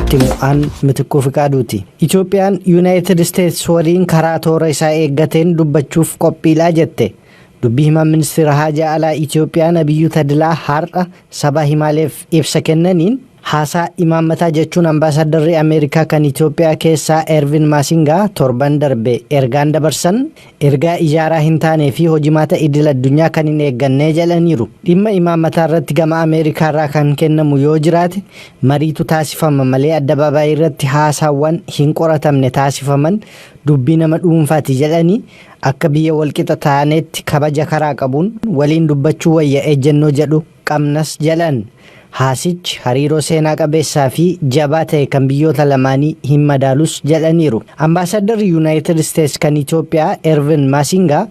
isinitti mu'aan Mitikkuu Fiqaaduuti. Itoophiyaan Yuunaayitid Isteets waliin karaa toora isaa eeggateen dubbachuuf qophiidha jette. Dubbii himaan ministeera haajaa alaa Itoophiyaa Nabiyyuu Tadilaa har'a saba himaaleef ibsa kennaniin, haasaa imaammataa jechuun ambaasadarri Ameerikaa kan Itoophiyaa keessaa Ervin Maasingaa torban darbe ergaan dabarsan ergaa ijaaraa hin taanee fi hojimaata idil addunyaa kan hin eeggannee jedhaniiru. Dhimma imaammataa irratti gama Ameerikaa irraa kan kennamu yoo jiraate mariitu taasifama malee addabaabaayii irratti haasaawwan hin qoratamne taasifaman dubbii nama dhuunfaati jedhanii, akka biyya walqixa taanetti kabaja karaa qabuun waliin dubbachuu wayya ejjennoo jedhu qabnas jedhan. Haasichi hariiroo seenaa qabeessaa fi jabaa ta'e kan biyyoota lamaanii hin madaalus jedhaniiru. Ambaasadarri Yuunaayitid Isteets kan Itoophiyaa Ervin Maasingaa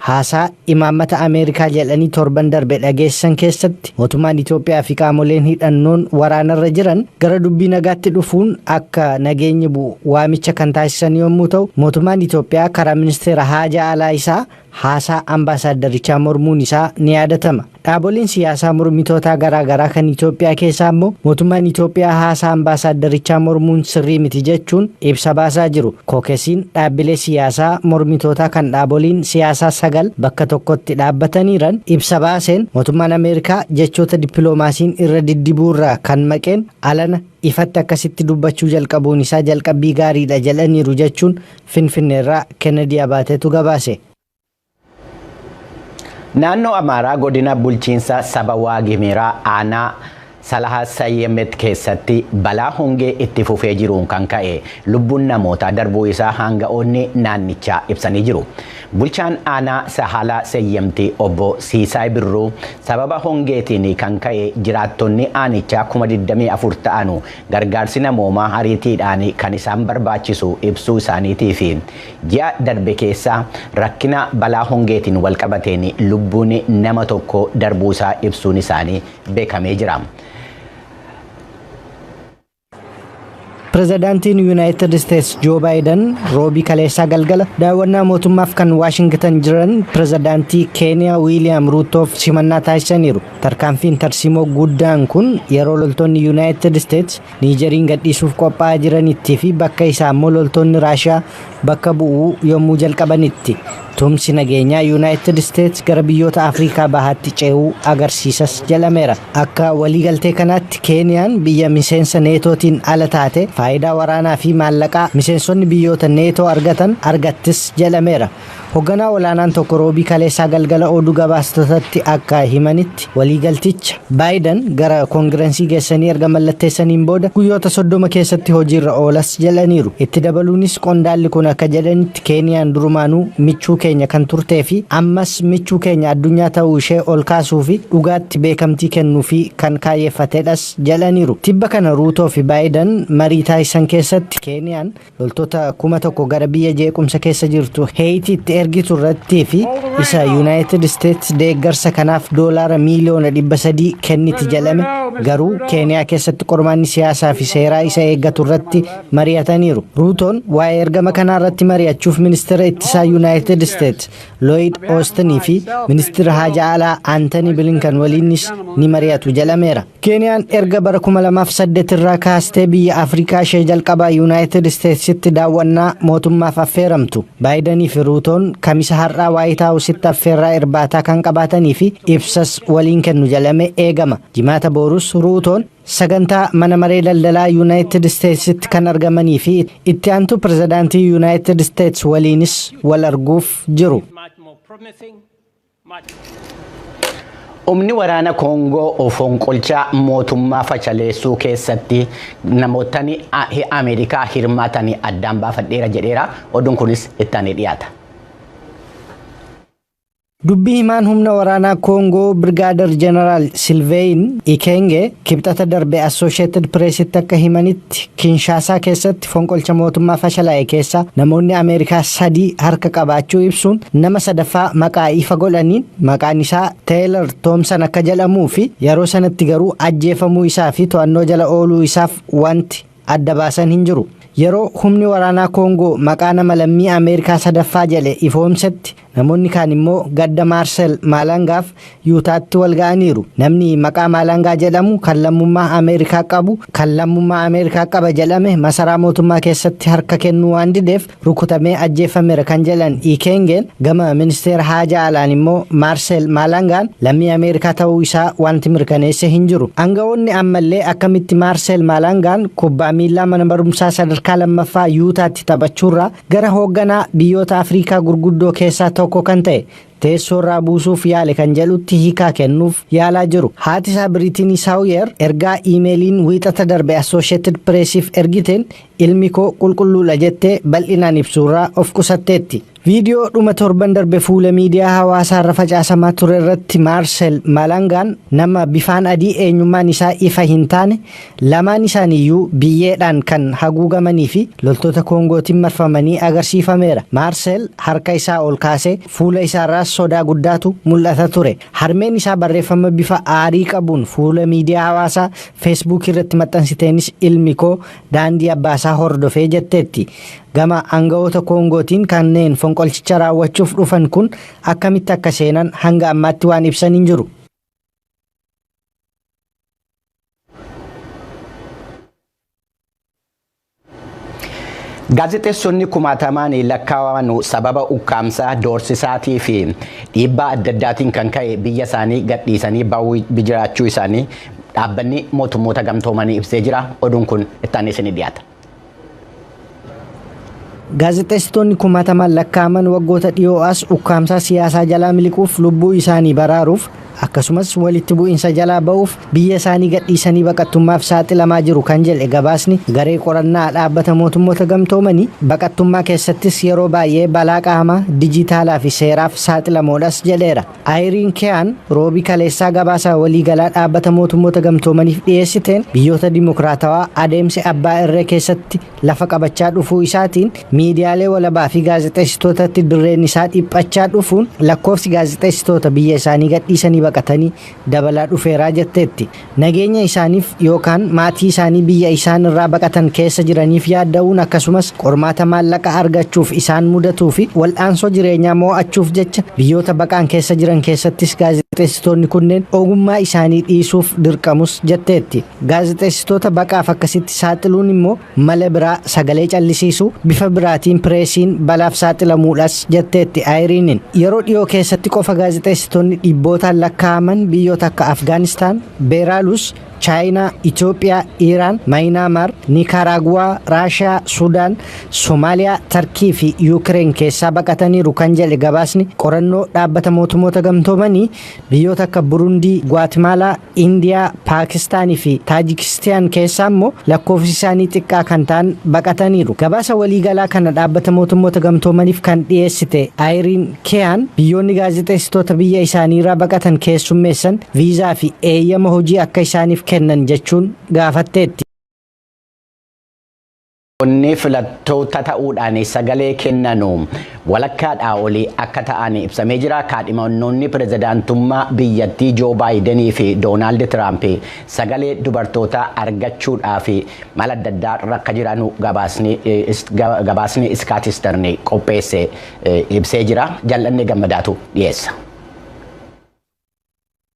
haasaa imaammata Ameerikaa jedhanii torban darbe dhageessan keessatti, mootummaan Itoophiyaa fi qaamoleen hidhannoon waraanarra jiran gara dubbii nagaatti dhufuun akka nageenyi bu'u waamicha kan taasisan yommuu ta'u, mootummaan Itoophiyaa karaa ministeera haajaa alaa isaa haasaa ambaasadarichaa mormuun isaa ni yaadatama. Dhaaboliin siyaasaa mormitootaa garaa garaa kan Itoophiyaa keessaa immoo mootummaan Itoophiyaa haasaa ambaasadarichaa mormuun sirrii miti jechuun ibsa baasaa jiru. Kookesiin dhaabbilee siyaasaa mormitootaa kan dhaaboliin siyaasaa sagal bakka tokkotti dhaabbataniiran ibsa baaseen, mootummaan Ameerikaa jechoota dippiloomaasiin irra diddibuurraa kan maqeen alana ifatti akkasitti dubbachuu jalqabuun isaa jalqabbii gaariidha jedhaniiru jechuun Finfinneerraa Kennedy Abaateetu gabaase. Naannoo Amaaraa godina bulchiinsa saba Waagimiraa aanaa Salaha Sayyemet keessatti balaa hongee itti fufee jiruun kan ka'e lubbuun namootaa darbuu isaa hanga'oonni naannichaa ibsanii jiru. Bulchaan aanaa Sahala Seyyemti obbo Siisaay Birruu sababa hongeetiin kan ka'e jiraattonni aanichaa 24,000 ta'anu gargaarsi namoomaa ariitiidhaan kan isaan barbaachisu ibsuu isaaniitii fi ji'a darbe keessa rakkina balaa hongeetiin walqabateen lubbuun nama tokko darbuu isaa ibsuun isaanii beekamee jira. Pirezidaantiin Yuunaayitid Isteets Joo Baayiden Roobii kaleessaa galgala daawwannaa mootummaaf kan Waashingtan jiran pirezidaantii Keeniyaa Wiiliyaam Ruutoof simannaa taasisaniiru. Tarkaanfiin tarsiimoo guddaan kun yeroo loltoonni Yuunaayitid Isteets Niijeriin gadhiisuuf qophaa'aa jiranitti fi bakka isaa immoo loltoonni Raashiyaa bakka bu'uu yommuu jalqabanitti tumsi nageenyaa Yuunaayitid Isteets gara biyyoota Afrikaa Bahaatti ce'uu agarsiisas jedhameera. Akka waliigaltee kanaatti, Keeniyaan biyya miseensa Neetootiin ala taate faayidaa waraanaa fi maallaqaa miseensonni biyyoota Neetoo argatan argattis jedhameera. Hoogganaa olaanaan tokko Roobii kaleessaa galgala oduu gabaastotatti akka himanitti, waliigalticha Baayiden gara koongirensii geessanii erga mallatteessaniin booda guyyoota 30 keessatti hojiirra oolas jedhaniiru. Itti dabaluunis qondaalli kun akka jedhanitti, Keeniyaan durumaanuu michuu keenya kan turtee fi ammas michuu keenya addunyaa ta'uu ishee ol kaasuu fi dhugaatti beekamtii kennuu fi kan kaayeffatedhas jedhaniiru. Tibba kana Ruutoo fi Baayiden marii taasisan keessatti Keeniyaan loltoota 1000 gara biyya jeequmsa keessa jirtu Heeyitiitti ergitu irratti fi isa Yuunaayitid Isteets deeggarsa kanaaf doolaara miiliyoona 300 kenniti jedhame garuu Keeniyaa keessatti qormaanni siyaasaa fi seeraa isa eeggatu irratti mari'ataniiru. Ruutoon waa'ee ergama kanaa irratti mari'achuuf ministeera ittisaa Yuunaayitid Isteets Looyid Oostinii fi ministeera haajaa alaa Aantanii Bilinkan waliinis ni mari'atu jedhameera. Keeniyaan erga bara 2008 irraa kaastee biyya Afrikaa ishee jalqabaa Yuunaayitid Isteetsitti daawwannaa mootummaaf affeeramtu. Baayidanii fi Ruutoon Kamisa har'aa Waayit Haawusitti affeerraa irbaataa kan qabaatanii fi ibsas waliin kennu jedhame eegama. Jimaata boorus Ruutoon sagantaa mana maree daldalaa Yuunaayitid Isteetsitti kan argamanii fi itti aantu pirezidaantii Yuunaayitid Isteets waliinis wal arguuf jiru. Humni waraana Koongoo fonqolchaa mootummaa fashaleessuu keessatti namootni Ameerikaa hirmaatan addaan baafadheera jedheera. Oduun kunis itti aanee dhiyaata. Dubbii himaan humna waraanaa Koongoo Birgaadar Jeneraal Silveeyin Ikenge Kibxata darbe Associated Pressitti akka himanitti, Kinshaasaa keessatti fonqolcha mootummaa fashalaa'e keessa namoonni Ameerikaa sadii harka qabaachuu ibsuun, nama sadaffaa maqaa ifa godhaniin maqaan isaa Teelar Toomsan akka jedhamuu fi yeroo sanatti garuu ajjeefamuu isaa fi to'annoo jala ooluu isaaf wanti adda baasan hin jiru. Yeroo humni waraanaa Koongoo maqaa nama lammii Ameerikaa sadaffaa jedhe ifoomsetti Namoonni kaan immoo gadda Maarsel Maalangaaf Yuutaatti wal ga'aniiru. Namni maqaa Maalangaa jedhamu kan lammummaa Ameerikaa qabu kan lammummaa Ameerikaa qaba jedhame masaraa mootummaa keessatti harka kennuu waan dideef rukutamee ajjeefameera kan jedhan Ikengeen, gama ministeera haajaa alaan immoo Maarsel Maalangaan lammii Ameerikaa ta'uu isaa wanti mirkaneesse hin jiru. Aangawoonni ammallee akkamitti Maarsel Maalangaan kubbaa miillaa mana barumsaa sadarkaa lammaffaa Yuutaatti taphachuurraa gara hoogganaa biyyoota Afrikaa gurguddoo keessaa tokko kan ta'e teessoorraa buusuuf yaale kan jedhutti hiikaa kennuuf yaalaa jiru. Haati isaa Biriitinii Saawuyer ergaa iimeeliin Wiixata darbe Associated Pressiif ergiteen ilmi koo qulqulluudha jettee bal'inaan ibsuurraa of qusatteetti. Viidiyoo dhuma torban darbe fuula miidiyaa hawaasaa irra facaasamaa ture irratti Maarsel Malangaan nama bifaan adii eenyummaan isaa ifa hin taane, lamaan isaaniiyyuu biyyeedhaan kan haguugamanii fi loltoota Koongootiin marfamanii agarsiifameera. Maarsel harka isaa ol kaasee fuula isaarraas sodaa guddaatu mul'ata ture. Harmeen isaa barreeffama bifa aarii qabuun fuula miidiyaa hawaasaa Feesbuuk irratti maxxansiteenis ilmi koo daandii abbaasaa hordofee jetteetti. Gama aangawoota Koongootiin kanneen fonqolchicha raawwachuuf dhufan kun akkamitti akka seenan hanga ammaatti waan ibsan hin jiru. Gaazexeessonni kumaatamaan lakkaa'aman sababa ukkaamsaa, doorsisaatii fi dhiibbaa adda addaatiin kan ka'e biyya isaanii gadhiisanii bahuu jiraachuu isaanii Dhaabbanni Mootummoota Gamtoomanii ibsee jira. Oduun kun itti isinii dhiyaata. Gaazexeessitoonni kumaatamaan lakkaa'aman waggoota dhiyoo as ukkaamsaa siyaasaa jalaa miliquuf, lubbuu isaanii baraaruuf, akkasumas walitti bu'iinsa jalaa ba'uuf biyya isaanii gadhiisanii baqattummaaf saaxilamaa jiru kan jedhe gabaasni garee qorannaa Dhaabbata Mootummoota Gamtoomanii, baqattummaa keessattis yeroo baay'ee balaa qaamaa, dijitaalaa fi seeraaf saaxilamoodhas jedheera. Ayiriin Kiyaan Roobii kaleessaa gabaasa waliigalaa Dhaabbata Mootummoota Gamtoomaniif dhiyeessiteen biyyoota dimokiraatawaa adeemsi abbaa irree keessatti lafa qabachaa dhufuu isaatiin miidiyaalee walabaa fi gaazexeessitootatti dirreen isaa dhiphachaa dhufuun lakkoofsi gaazexeessitoota biyya isaanii gadhiisanii baqatanii dabalaa dhufeeraa jetteetti. Nageenya isaaniif yookaan maatii isaanii biyya isaan irraa baqatan keessa jiraniif yaadda'uun, akkasumas qormaata maallaqa argachuuf isaan mudatuu fi wal'aansoo jireenyaa mo'achuuf jecha biyyoota baqaan keessa jiran keessattis gaazexeessitoonni kunneen ogummaa isaanii dhiisuuf dirqamus jetteetti. Gaazexeessitoota baqaaf akkasitti saaxiluun immoo mala biraa sagalee callisiisuu, bifa biraatiin pireesiin balaaf saaxilamuudhas jetteetti Ayiriinin. Yeroo dhiyoo keessatti qofa gaazexeessitoonni dhibbootaan lakkaa'aman biyyoota akka Afgaanistaan, Beeraalus, Chaayinaa, Itoophiyaa, Iiraan, Maayinaamaar, Nikaraaguwaa, Raashiyaa, Sudaan, Somaaliyaa, Tarkii fi Yuukireen keessaa baqataniiru kan jedhe gabaasni qorannoo Dhaabbata Mootummoota Gamtoomanii, biyyoota akka Burundii, Guaatimaalaa, Indiyaa, Paakistaanii fi Taajikistaan keessaa immoo lakkoofsi isaanii xiqqaa kan ta'an baqataniiru. Gabaasa waliigalaa kana Dhaabbata Mootummoota Gamtoomaniif kan dhiyeessite Ayiriin Kiyaan biyyoonni gaazexeessitoota biyya isaaniirraa baqatan keessummeessan viizaa fi eeyyama hojii akka isaaniif kennan jechuun gaafatteetti. Onni filattoota ta'uudhaan sagalee kennanu walakkaadhaa olii akka ta'an ibsamee jira. Kaadhimamtoonni pirezidaantummaa biyyattii Joo Baayidenii fi Doonaald Tiraamp sagalee dubartootaa argachuudhaaf mala adda addaa akka jiran gabaasni Iskaatisterni qopheesse ibsee jira. Jal'annee Gammadaatu dhiyeessa.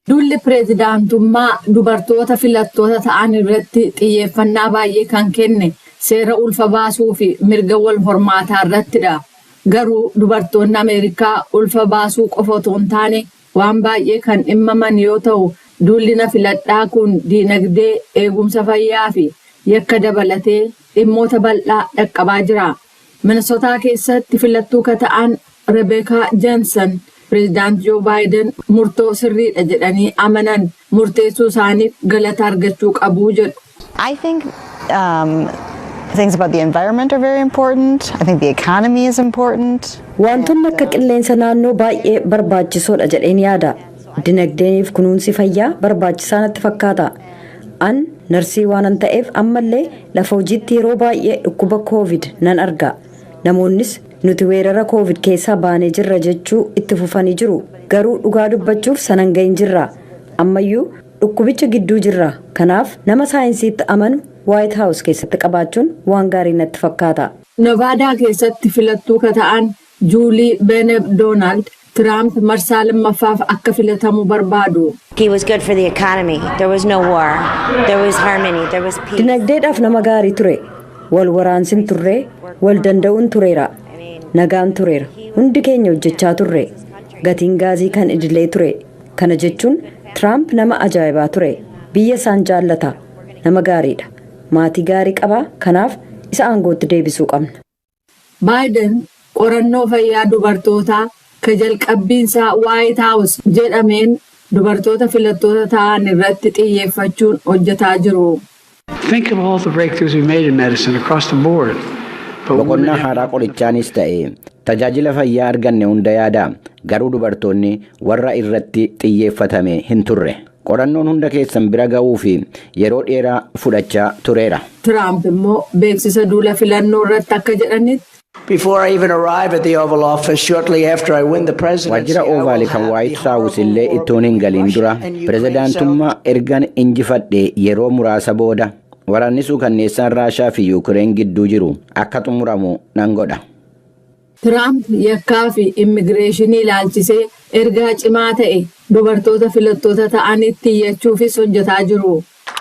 Duulli pireezidaantummaa dubartoota filattoota ta'an irratti xiyyeeffannaa baay'ee kan kenne seera ulfa baasuu fi mirga wal hormaataa irrattidha. Garuu dubartoonni Ameerikaa ulfa baasuu qofa otoo hin taane waan baay'ee kan dhimmaman yoo ta'u, duulli na filadhaa kun diinagdee, eegumsa fayyaa fi yakka dabalatee dhimmoota bal'aa dhaqqabaa jira. Minnesotaa keessatti filattuu ka ta'an Rebeekaa Jensen Pireezidaant Joo Baayiden murtoo sirriidha jedhanii amanan murteessuu isaaniif galata argachuu qabu jedhu. I think things about the environment are very important. I think the economy is important. Wantoonni akka qilleensa naannoo baay'ee barbaachisoodha jedheen yaada. Dinagdeeniif kunuunsi fayyaa barbaachisaa natti fakkaata. An narsii waanan ta'eef ammallee lafa hojiitti yeroo baay'ee dhukkuba Koovid nan arga. Namoonnis nuti weerara Koovid keessaa baanee jirra jechuu itti fufanii jiru. Garuu dhugaa dubbachuuf sanan gahin jirra. Ammayyuu dhukkubicha gidduu jirra. Kanaaf nama saayinsiitti amanu White House keessatti qabaachuun waan gaarii natti fakkaata. Nevaadaa keessatti filattuu ka ta'an Juulii Beeneb Doonaald Tiraamp marsaa lammaffaaf akka filatamu barbaadu. He was good for the economy. There was no war. There was harmony. There was peace. Dinagdeedhaaf nama gaarii ture. Wal waraansin turre, wal danda'uun tureera. Nagaan tureera. Hundi keenya hojjechaa turre. Gatiin gaazii kan idilee ture. Kana jechuun Tiraamp nama ajaa'ibaa ture. Biyya isaan jaallata. Nama gaariidha. Maatii gaarii qaba. Kanaaf isa aangootti deebisuu qabna. Baayiden qorannoo fayyaa dubartootaa ka jalqabbiinsaa White House jedhameen dubartoota filattoota ta'an irratti xiyyeeffachuun hojjetaa jiru. Think of all the breakthroughs we made in medicine across the board. But Boqonnaa haaraa qorichaanis ta'e tajaajila fayyaa arganne hunda yaada, garuu dubartoonni warra irratti xiyyeeffatame hin turre. Qorannoon hunda keessan bira ga'uu fi yeroo dheeraa fudhachaa tureera. Tiraamp immoo beeksisa duula filannoo irratti akka jedhanitti, Before I even arrive at the Oval Office, shortly after I win the presidency, Waajjira I will Ovaal kan have the Waayit Haawus horrible illee war ittoon hin between galin Russia dura, and Ukraine pirezidaantummaa ergan injifadhe yeroo muraasa booda, waraanni suukanneessaan Raashaa fi Yuukireen gidduu jiru akka xumuramu nan godha. Tiraamp yakkaa fi immigireeshinii ilaalchisee ergaa cimaa ta'e dubartoota filattoota ta'anitti iyyachuufis hojjetaa jiru.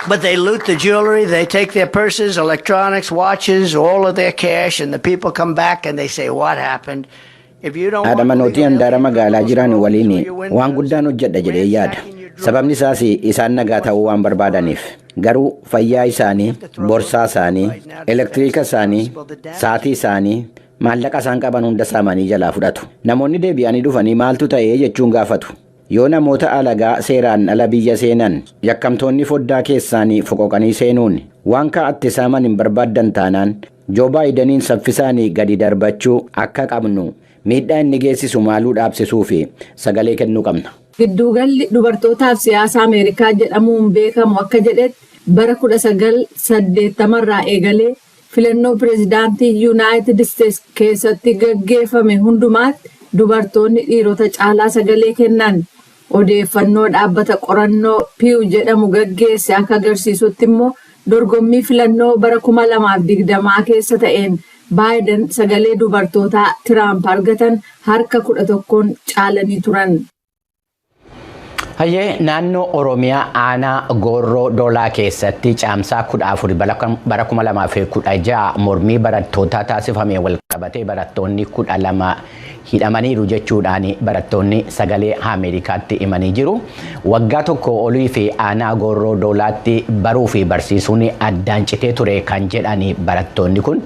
But they loot the jewelry, they take their purses, electronics, watches, all of their cash, and the people come back and they say, "What happened?" If you don't Haadha want manootii legal handaara magaalaa jiran waliin through your waan guddaan hojjedha jedhee yaada. Sababni isaas isaan nagaa ta'uu waan barbaadaniif. Garuu fayyaa isaanii, borsaa isaanii, elektiriika isaanii, saatii isaanii, maallaqa isaan qaban hunda saamanii jalaa fudhatu. Namoonni deebi'anii dhufanii maaltu ta'ee jechuun gaafatu. Yoo namoota alagaa seeraan ala biyya seenan, yakkamtoonni foddaa keessaanii foqoqanii seenuun waan kaa'atte saaman hin barbaaddan taanaan, Joo Baayidaniin saffisaanii gadi darbachuu akka qabnu, miidhaa inni geessisu maaluu dhaabsisuu fi sagalee kennuu qabna. Gidduugalli dubartootaaf siyaasa Ameerikaa jedhamuun beekamu akka jedhetti, bara 1980 irraa eegalee filannoo pireezidaantii Yuunaayitid Isteets keessatti gaggeeffame hundumaatti dubartoonni dhiirota caalaa sagalee kennan. Odeeffannoo dhaabbata qorannoo Pew jedhamu gaggeesse akka agarsiisutti immoo, dorgommii filannoo bara 2020 keessa ta'een Baayiden sagalee dubartootaa Tiraamp argatan harka 11n caalanii turan. Hayyee, naannoo Oromiyaa aanaa Goorroo Dolaa keessatti caamsaa 14 bara 2016 mormii barattootaa taasifame walqabatee barattoonni 12 hidhamaniiru jechuudhaan barattoonni Sagalee Ameerikaatti himanii jiru. Waggaa tokko olii fi aanaa Goorroo Dolaatti baruu fi barsiisuun addaan citee ture kan jedhan barattoonni kun,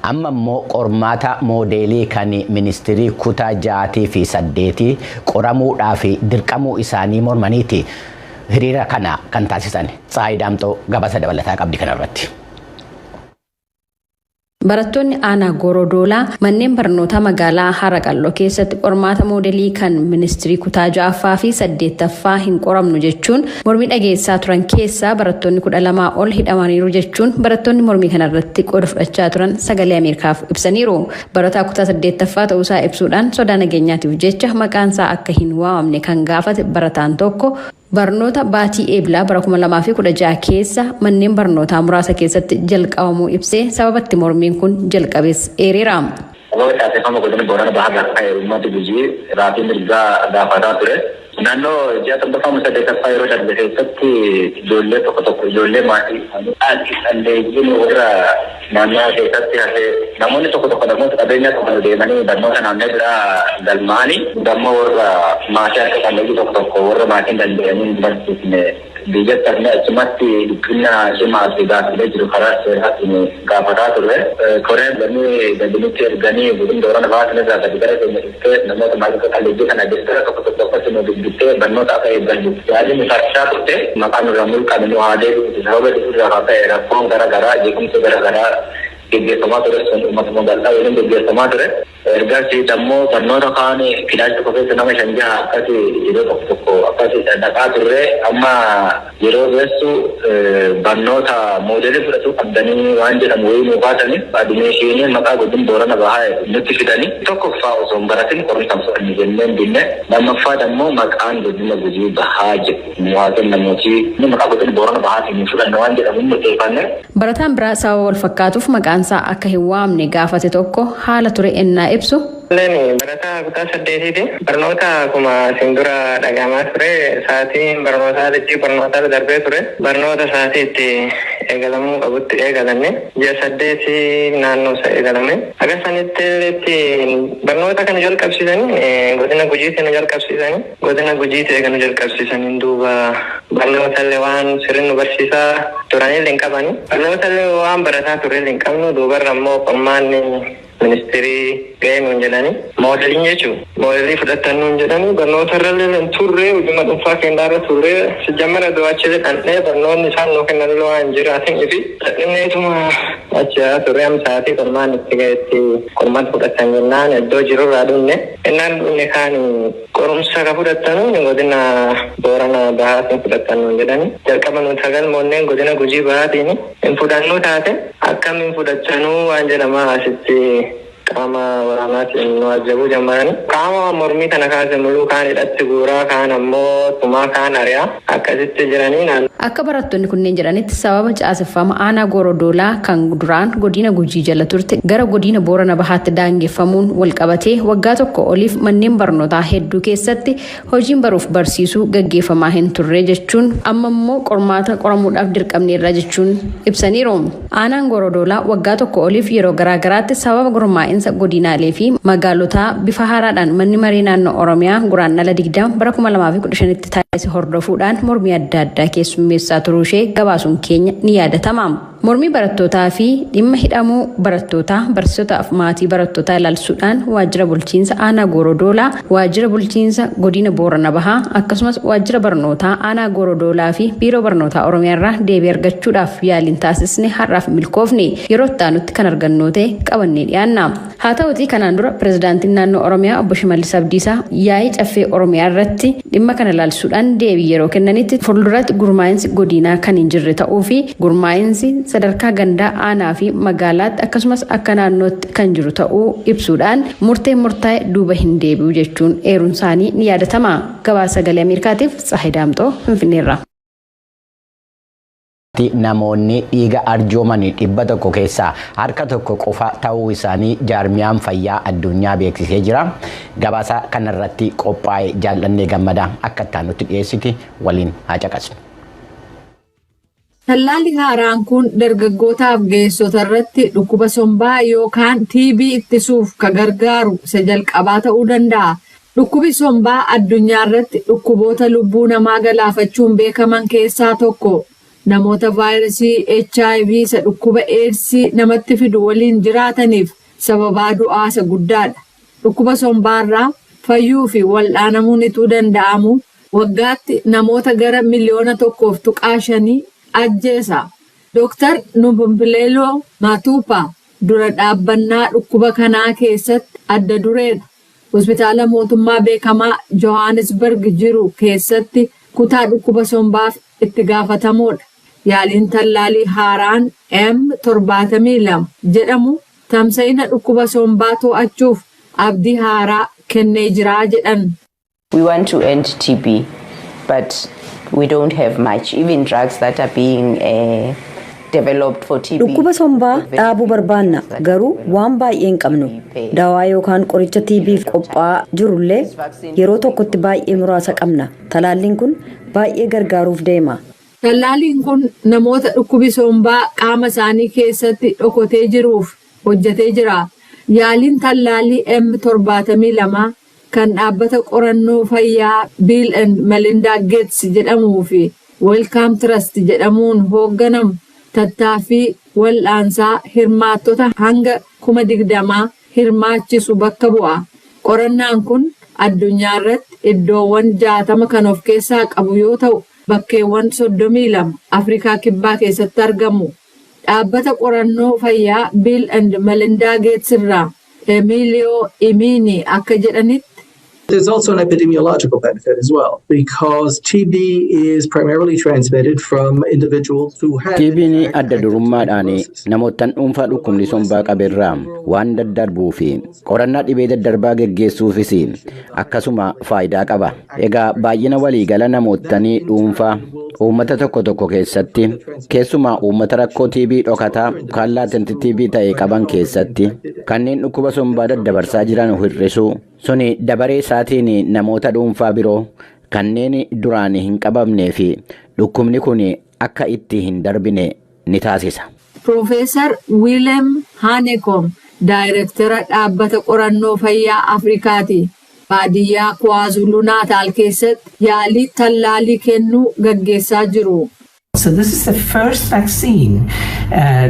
amma immoo qormaata moodeelii kan ministirii kutaa ja'aatii fi saddeetii qoramuudhaa fi dirqamuu isaanii mormaniiti hiriira kana kan taasisan. Tsaayi Daamxoo gabaasa dabalataa qabdi kanarratti. Barattoonni aanaa Goorodoolaa manneen barnootaa magaalaa Haraqalloo keessatti qormaata moodelii kan ministirii kutaa ja'affaa fi saddeettaffaa hin qoramnu jechuun mormii dhageessaa turan keessaa barattoonni 12 ol hidhamaniiru jechuun barattoonni mormii kanarratti qooda fudhachaa turan Sagalee Ameerikaaf ibsaniiru. Barataa kutaa saddeettaffaa ta'uusaa ibsuudhaan sodaa nageenyaatiif jecha maqaansaa akka hin waamamne kan gaafate barataan tokko, barnoota baatii Eebilaa bara 2016 keessa manneen barnootaa muraasa keessatti jalqabamuu ibsee sababatti mormiin kun jalqabees eereera. Sababa taasifama godina Boorana Bahaa ka'e uummati Gujii raatii mirgaa gaafataa ture. Naannoo ji'a torbaffaa saddeettaffaa yeroo darbe keessatti ijoollee tokko tokko, ijoollee maatii dhalleeyyiin warra naannoo keessatti hafee, namoonni tokko tokko, namoota qabeenya qaban deemanii barnoota naannoo biraa galmaa'anii, dammoo warra maatii harka qalleeyyii tokko tokko, warra maatiin danda'anii hin barsiisne biyyatti hafnee achumatti dhiphina cimaa fi gaaffilee jiru karaa seeraatiin gaafataa turre. Koreen galanii gadinitti erganii godina Boorana Bahaa irraa gadi gara keenya dhuftee namoota maatii qalleeyyii kana deeggarsa tokko tokko akkatti nu dubbistee barnoota akka eeggannu yaadni nu taasisaa turte. Maqaan nurraa mulqame nu haa deebi'u sababa irraa kan ta'e rakkoon gara garaa, jeequmsi gara garaa geggeeffamaa ture sun uummata magaalaa waliin geggeeffamaa ture. Ergasii ammoo barnoota kaan kilaasii tokko keessa nama shan jaha akkasi yeroo tokko tokko akkasi dhaqaa turre. Amma yeroo geessu barnoota moodelii fudhachuu qabdanii waan jedhamu wayii nuu kaasanii admission maqaa godin Boorana Bahaa nutti fidanii, tokkoffaa osoo hin baratin qorumsa fudhanne jenneen dinne, lammaffaa ammoo maqaan godina Gujii Bahaa jedhu nu haa kennamuuti maqaa godina Boorana Bahaatiin hin fudhanne waan jedhamu murteeffanne. Barataan biraa sababa wal fakkaatuuf maqaansaa akka hin waamne gaafate tokko haala ture ennaa ibsu. Barataa kutaa saddeetiiti. Barnoota akkuma isin dura dhagahamaa ture, sa'aatiin barnootaa lichii barnootaa darbee ture. Barnoota sa'aatii itti eegalamuu qabutti eegalanne, ji'a 8 naannoo isa eegalame. Haga sanitti itti barnoota kana jalqabsiisanii godina Gujiitti nu jalqabsiisanii, godina Gujiitti eega nu jalqabsiisanii duuba barnoota illee waan sirrii nu barsiisaa turanillee hin qabani. Barnoota illee waan barataa turellee hin qabnu. Duubarra immoo qormaanni ministeerii ga'ee nuun jedhani. Moodeliin jechuun moodelii fudhatan nuun jedhani. Barnoota irra illee hin turre, hojii dhuunfaa keenyaa turre. Sijammara du'achi dhandhee barnoonni isaan nuu kennan waan hin jiraatin fi dhadhinneetuma achi turre. Amma sa'aatii qormaan itti ga'etti qormaata fudhatan jennaan iddoo jirurraa dhumne. Innaan dhumne kaan qorumsa ka fudhatanu godina Boorana Bahaatiin fudhatan nuun jedhani. Jalqaba nu sagal moonneen godina Gujii Bahaatiin hin fudhannu taate akkamiin fudhachanuu waan jedhamaa asitti qaama waraanaatiin nu ajjabuu jammarani. Qaama mormii kana kaase muluu kaan hidhatti guuraa, kaan ammoo tumaa, kaan ari'aa akkasitti jiranii. Akka barattoonni kunneen jedhanitti, sababa caaseffama aanaa Goorodoolaa kan duraan godina Gujii jala turte gara godina Boorana Bahaatti daangeffamuun walqabatee waggaa tokko oliif manneen barnootaa hedduu keessatti hojiin baruuf barsiisuu gaggeeffamaa hin turre jechuun, amma immoo qormaata qoramuudhaaf dirqamneerra jechuun ibsaniiru. Aanaan Goorodoolaa waggaa tokko oliif yeroo garaagaraatti sababa gurmaa'insa godinaalee fi magaalotaa bifa haaraadhaan manni maree naannoo Oromiyaa Guraandhala 20 bara 2015tti taasise hordofuudhaan mormii adda addaa keessummeessaa turuu ishee gabaasuun keenya ni yaadatama. Mormii barattootaa fi dhimma hidhamuu barattootaa, barsiisotaa fi maatii barattootaa ilaalchisuudhaan waajjira bulchiinsa aanaa Goorodoolaa, waajjira bulchiinsa godina Boorana Bahaa, akkasumas waajjira barnootaa aanaa Goorodoolaa fi biiroo barnootaa Oromiyaa irraa deebii argachuudhaaf yaaliin taasisne har'aaf milkoofne. Yeroo itti aanutti kan argannu ta'e qabannee dhiyaanna. Haa ta'utii, kanaan dura pirezidaantiin naannoo Oromiyaa obbo Shimallis Abdiisaa yaa'ii Caffee Oromiyaa irratti dhimma kana ilaalchisuudhaan deebii yeroo kennanitti, fuulduratti gurmaa'insi godinaa kan hin jirre ta'uu fi gurmaa'insi sadarkaa gandaa, aanaa fi magaalaatti akkasumas akka naannootti kan jiru ta'uu ibsuudhaan, murteen murtaa'e duuba hin deebi'u jechuun eeruun isaanii ni yaadatama. Gabaasa Sagalee Ameerikaatiif Tsaahii Daamxoo, Finfinneerra. Namoonni dhiiga arjooman 100 keessaa harka tokko qofa ta'uu isaanii jaarmiyaan fayyaa addunyaa beeksisee jira. Gabaasa kanarratti qophaa'e Jaallannee Gammadaa akka itti dhiyeessiti, waliin haa caqasnu. Tallaalli haaraan kun dargaggootaaf ga'eessota irratti dhukkuba sombaa yookaan TB ittisuuf ka gargaaru isa jalqabaa ta'uu danda'a. Dhukkubi sombaa addunyaa irratti dhukkuboota lubbuu namaa galaafachuun beekaman keessaa tokko. Namoota vaayirasii HIV isa dhukkuba eedsii namatti fidu waliin jiraataniif sababaa du'aa isa guddaadha. Dhukkuba sombaarraa fayyuu fi wal'aanamuun ituu danda'amu waggaatti namoota gara miliyoona 1.5 ajjeesa. Dooktar Numpumpileeloo Maatuupaa dura dhaabbannaa dhukkuba kanaa keessatti adda dureedha. Hospitaala mootummaa beekamaa Johannesburg jiru keessatti kutaa dhukkuba sombaaf itti gaafatamoodha. Yaaliin tallaalii haaraan M72 jedhamu tamsa'ina dhukkuba sombaa to'achuuf abdii haaraa kennee jira jedhan. We want to end TB, but we don't have much. Even drugs that are being developed for TB. Dhukkuba sombaa dhaabuu barbaanna, garuu waan baay'ee hin qabnu. Dawaa yookaan qoricha TB'f qophaa'aa jirullee yeroo tokkotti baay'ee muraasa qabna. Talaalliin kun baay'ee gargaaruuf deema. Tallaaliin kun namoota dhukkubi sombaa qaama isaanii keessatti dhokatee jiruuf hojjetee jira. Yaaliin tallaalii M72 kan dhaabbata qorannoo fayyaa Bill and Melinda Gates jedhamuu fi Wellcome Trust jedhamuun hoogganamu tattaaffii wal'aansaa hirmaattota hanga 20,000 hirmaachisu bakka bu'a. Qorannaan kun addunyaa irratti iddoowwan 60 kan of keessaa qabu yoo ta'u, bakkeewwan 32 Afrikaa Kibbaa keessatti argamu. Dhaabbata qorannoo fayyaa Bill and Melinda Gates irraa Emilio Imini akka jedhanitti. There's also an epidemiological benefit as well, because TB is primarily transmitted from individuals who have. TB'n adda durummaadhaan namoottan dhuunfaa dhukkubni sombaa qaberraa waan daddarbuu fi qorannaa dhibee daddarbaa geggeessuufis akkasuma faayidaa qaba. Egaa baay'ina waliigala namoottanii dhuunfaa uummata tokko tokko keessatti, keessumaa uummata rakkoo TB dhokataa kan latent TB ta'e qaban keessatti, kanneen dhukkuba sombaa daddabarsaa jiran hir'isuu suni dabaree isaatiin namoota dhuunfaa biroo kanneen duraan hin qabamnee fi dhukkubni kun akka itti hin darbine ni taasisa. Piroofeesar Wiileem Hanekom daayirektara dhaabbata qorannoo fayyaa Afrikaati. Baadiyyaa KwaZulu Naataal keessatti yaalii tallaalii kennuu gaggeessaa jiru. So this is the first vaccine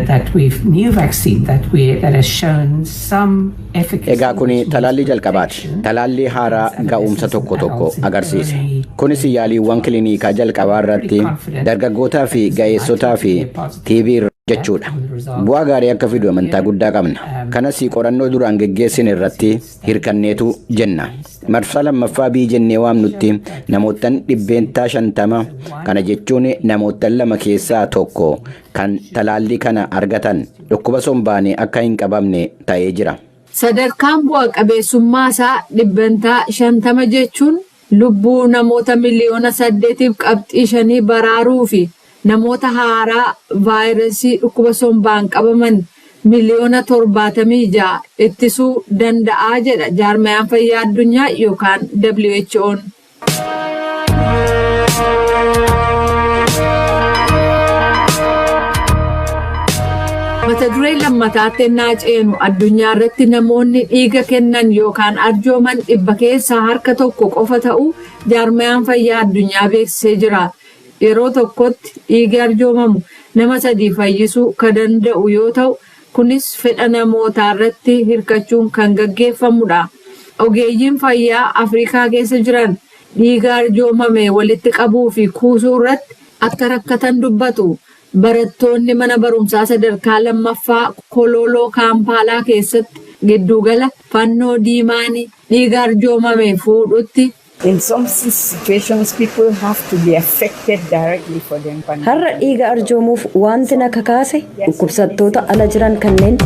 that we've new vaccine that we that has shown some efficacy. Egaa kun talaallii jalqabaati. Talaallii haaraa ga'umsa tokko tokko agarsiise. Kunis yaaliiwwan kiliinikaa jalqabaa irratti dargaggootaa fi ga'eessotaa fi TB jechuudha. Bu'aa gaarii akka fidu amantaa guddaa qabna. Kanas qorannoo duraan geggeessine irratti hirkanneetu jenna. Marsaa lammaffaa bii jennee waamnutti namoottan 50%, kana jechuun namoottan lama keessaa tokko kan talaallii kana argatan dhukkuba sombaanii akka hin qabamne ta'ee jira. Sadarkaan bu'a qabeessummaa isaa 50% jechuun lubbuu namoota 8.5 miliyoonii baraaruu fi namoota haaraa vaayirasii dhukkuba sombaan qabaman 76 miliyoona ittisuu danda'aa jedha jaarmayaan fayyaa addunyaa yookaan WHO'n. Mata duree lammataatti ennaa ceenu, addunyaa irratti namoonni dhiiga kennan yookaan arjooman 1% qofa ta'uu jaarmayaan fayyaa addunyaa beeksisee jira. Yeroo tokkotti dhiigi arjoomamu nama sadii fayyisuu kan danda'u yoo ta'u, kunis fedha namootaa irratti hirkachuun kan gaggeeffamudha. Ogeeyyiin fayyaa Afrikaa keessa jiran dhiiga arjoomame walitti qabuu fi kuusuu irratti akka rakkatan dubbatu. Barattoonni mana barumsaa sadarkaa lammaffaa Kololoo Kaampaalaa keessatti giddugala fannoo diimaanii dhiiga arjoomame fuudhutti. In some situations, people have to be affected directly for them. Har'a dhiiga arjoomuuf wanti na kakaase dhukkubsattoota ala jiran kanneen